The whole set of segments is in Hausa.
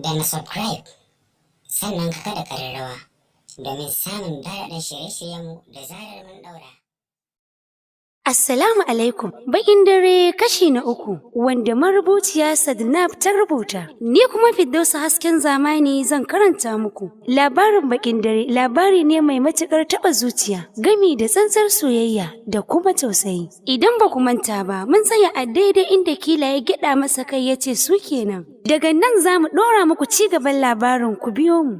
Danna subscribe, sannan ka kada ƙararrawa domin samun daɗaɗɗen shirye-shiryenmu da zarar mun ɗaura. Assalamu alaikum, baƙin dare kashi na uku, wanda marubuciya Sadnab ta rubuta. Ni kuma Firdausa Hasken Zamani zan karanta muku. Labarin baƙin dare labari ne mai matuƙar taɓa zuciya, gami da tsantsar soyayya da kuma tausayi. Idan ba ku manta ba, mun tsaya a daidai inda Kila ya gyaɗa masa kai ya ce su kenan. Daga nan za mu ɗora muku ci gaban labarin, ku biyo mu.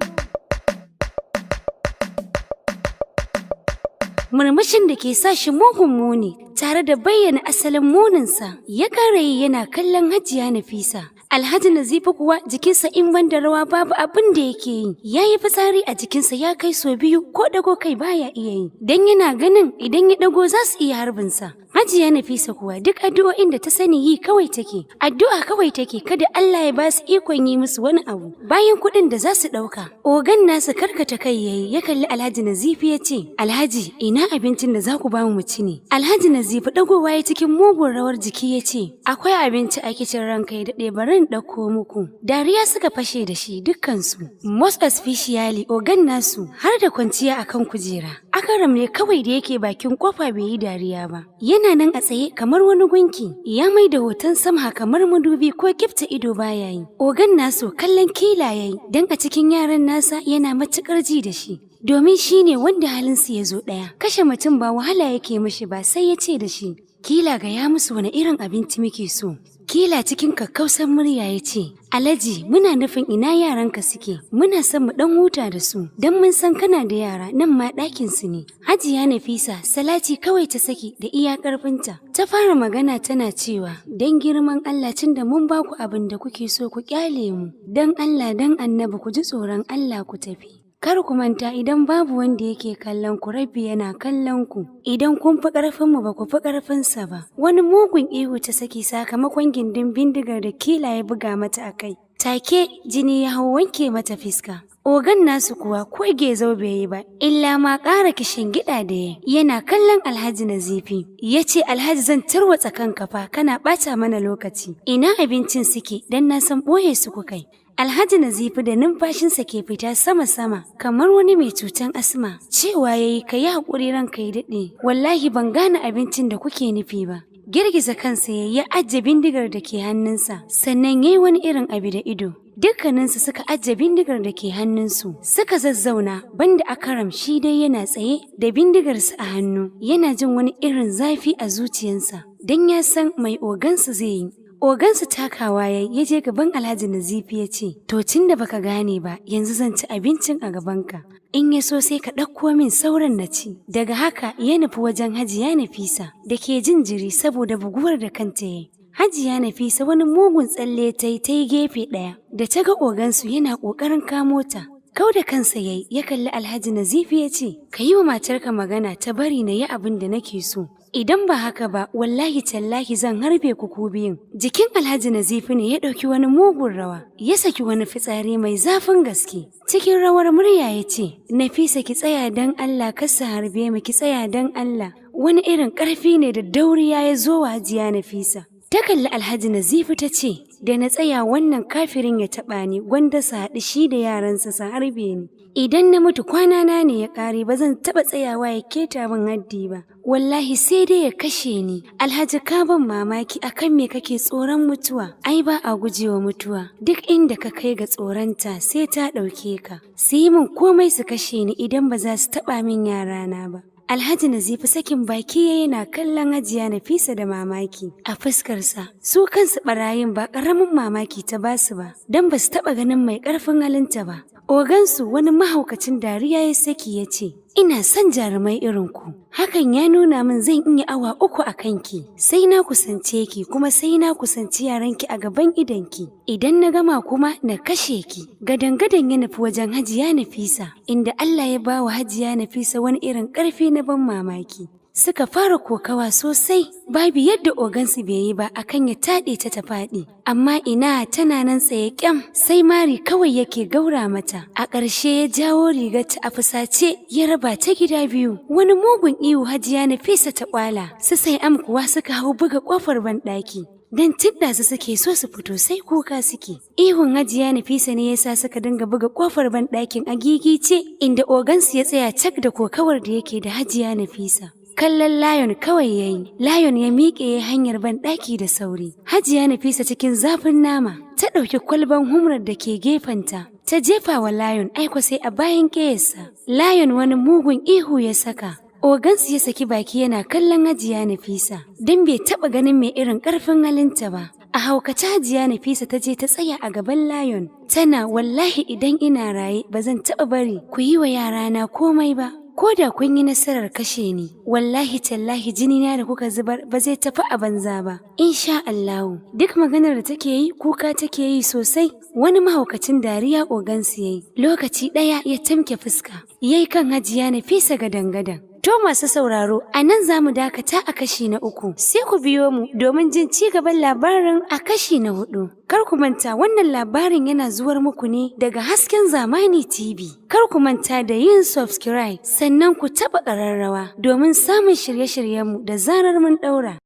Murmushin da ke sa shi mugun muni tare da bayyana asalin muninsa ya ƙara yi yana kallon Hajiya Nafisa. Alhaji Nazifi kuwa jikinsa in ban da rawa babu abin da yake yi. Ya yi fitsari a jikinsa ya kai sau biyu, ko ɗago kai baya iya yi. Dan yana ganin idan ya ɗago za su iya harbinsa. Hajiya Nafisa kuwa duk addu'o'in da ta sani yi kawai take. Addu'a kawai take kada Allah ya ba su ikon yi musu wani abu. Bayan kuɗin da za su ɗauka. Ogan nasu karkata kai yayi, ya kalli Alhaji Nazifi ya ce, "Alhaji, ina abincin da za ku ba mu ci ne?" Alhaji Nazifi ɗagowa ya cikin mugun rawar jiki ya ce, "Akwai abinci a kicin, ranka ya daɗe, bari in ɗauko muku." Dariya suka fashe da shi dukkansu. Most especially ogan nasu, har da kwanciya akan kujera. Akaram ne kawai da yake bakin kofa bai yi dariya ba. Yana nan a tsaye kamar wani gunki, ya mai da hoton Samha kamar madubi, ko kifta ido baya yi. Ogan nasu kallon Kila yayi, dan a cikin yaran nasa yana matukar ji da shi. Domin shi ne wanda halinsu ya zo ɗaya. Kashe mutum ba wahala yake mishi ba, sai ya ce da shi, "Kila, gaya musu wani irin abinci muke so." Kila cikin kakkausan murya ya ce, "Alhaji, muna nufin ina yaranka suke, muna son mu ɗan huta da su, don mun san kana da yara, nan ma ɗakin su ne." Hajiya Nafisa salati kawai ta saki da iya ƙarfinta. Ta fara magana tana cewa, "Don girman Allah, tun da mun ba ku abin da kuke so, ku ƙyale mu, don Allah don Annabi, ku ji tsoron Allah ku tafi. Kar ku manta, idan babu wanda yake kallon ku, Rabbi yana kallon ku. Idan kun fi ƙarfin mu, ba ku fi ƙarfinsa ba." Wani mugun ihu ta saki sakamakon gindin bindigar da Kila ya buga mata a kai. Take jini ya hau wanke mata fiska. Ogan nasu kuwa ko gezau bai yi ba, illa ma ƙara kishin gida da ya yana kallon Alhaji Nazifi. Ya ce, "Alhaji, zan tarwatsa kanka fa, kana ɓata mana lokaci. Ina abincin suke, don na san ɓoye su kukai?" Alhaji Nazifi da numfashinsa ke fita sama-sama kamar wani mai cutan asma, cewa ya yi, "Ka yi haƙuri, ranka ya daɗe, wallahi ban gane abincin da kuke nufi ba." Girgiza kansa ya ya ajiye bindigar da ke hannunsa, sannan ya yi wani irin abu da ido. Dukkaninsu suka ajiye bindigar da ke hannunsu, suka zazzauna, banda Akaram, shi dai yana tsaye da bindigarsa a hannu, yana jin wani irin zafi a zuciyarsa, don ya san mai ogansu zai yi. Ogansu takawa ya ya je gaban Alhaji Nazifi ya ce, "To, tun da baka gane ba, yanzu zan ci abincin a gabanka. In ya so sai ka ɗauko min sauran na ci." Daga haka ya nufi wajen Hajiya Nafisa da ke jin jiri saboda buguwar da kanta ya yi. Hajiya Nafisa wani mugun tsalle ta yi, ta yi gefe ɗaya, da ta ga ogansu yana ƙoƙarin kamo ta. Kau da kansa ya yi, ya kalli Alhaji Nazifi ya ce, "Ka yi wa matarka magana ta bari na yi abin da nake so. Idan ba haka ba, wallahi tallahi zan harbe ku ku biyun." Jikin Alhaji Nazifi ne ya ɗauki wani mugun rawa, ya saki wani fitsari mai zafin gaske. Cikin rawar murya ya ce, "Nafisa, ki tsaya don Allah, kar su harbe mu, ki tsaya don Allah." Wani irin ƙarfi ne da dauriya ya zo wa Hajiya Nafisa. Ta kalli Alhaji Nazifi ta ce, "Da na tsaya wannan kafirin ya taɓa ni, gwanda su haɗu shi da yaransa su harbe ni. Idan na mutu, kwanana ne ya ƙare, ba zan taɓa tsayawa ya keta min haddi ba. Wallahi sai dai ya kashe ni." "Alhaji, ka ban mamaki, akan me kake tsoron mutuwa? Ai ba a gujewa mutuwa. Duk inda ka kai ga tsoronta, sai ta ɗauke ka. Su yi min komai, su kashe ni, idan ba za su taɓa min yarana ba." Alhaji Nazifi sakin baki ya yana kallon Hajiya Nafisa da mamaki a fuskarsa. Su kansu barayin ba ƙaramin mamaki ta basu ba, don ba su taɓa ganin mai ƙarfin halinta ba. Ogansu wani mahaukacin dariya ya saki ya ce, "Ina son jarumai irin ku. Hakan ya nuna min zan iya awa 3 a kanki. Sai na kusance ki, kuma sai na kusanci yaranki a gaban idonki. Idan na gama kuma na kashe ki." Gadan-gadan ya nufi wajen Hajiya Nafisa, inda Allah ya ba wa Hajiya Nafisa wani irin ƙarfi na ban mamaki. Suka fara kokawa sosai, babu yadda ogansu bai yi ba akan ya taɗe ta ta faɗi. Amma ina, tana nan tsaye kyam, sai mari kawai yake gaura mata. A ƙarshe ya jawo rigarta a fusace ya raba ta gida biyu. Wani mugun ihu Hajiya Nafisa ta kwala, su sai am kuwa suka hau buga ƙofar banɗaki. Don tun su suke so su fito sai kuka suke. Ihun Hajiya Nafisa ne yasa suka dinga buga kofar banɗakin a gigice, inda ogansu ya tsaya cak da kokawar da yake da Hajiya Nafisa. Kallon Lion kawai ya yi, Lion ya miƙe ya hanyar banɗaki da sauri. Hajiya Nafisa cikin zafin nama, ta ɗauki kwalban humrar da ke gefenta, ta jefa wa Lion aiko sai a bayan ƙeyarsa. Lion wani mugun ihu ya saka. Ogansu ya saki baki yana kallon Hajiya Nafisa, don bai taɓa ganin mai irin ƙarfin halinta ba. A haukace Hajiya Nafisa ta je ta tsaya a gaban Lion, tana wallahi idan ina raye ba zan taɓa bari ku yi wa yarana komai ba. Ko da kun yi nasarar kashe ni, wallahi tallahi jini na da kuka zubar ba zai tafi a banza ba. Insha Allahu, duk maganar da take yi kuka take yi sosai. Wani mahaukacin dariya ogansu yayi, lokaci ɗaya ya tamke fuska, yayi kan Hajiya Nafisa gadan-gadan. To masu sauraro, a nan za mu dakata a kashi na 3, sai ku biyo mu domin jin ci gaban labarin a kashi na 4. Kar ku manta wannan labarin yana zuwar muku ne daga Hasken Zamani TV. Kar ku manta da yin subscribe sannan ku taɓa ƙararrawa domin samun shirye-shiryenmu da zarar mun ɗaura.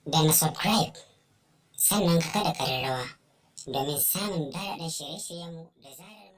Danna subscribe sannan ka kada ƙararrawa domin samun daɗaɗɗen shirye-shiryenmu da zarar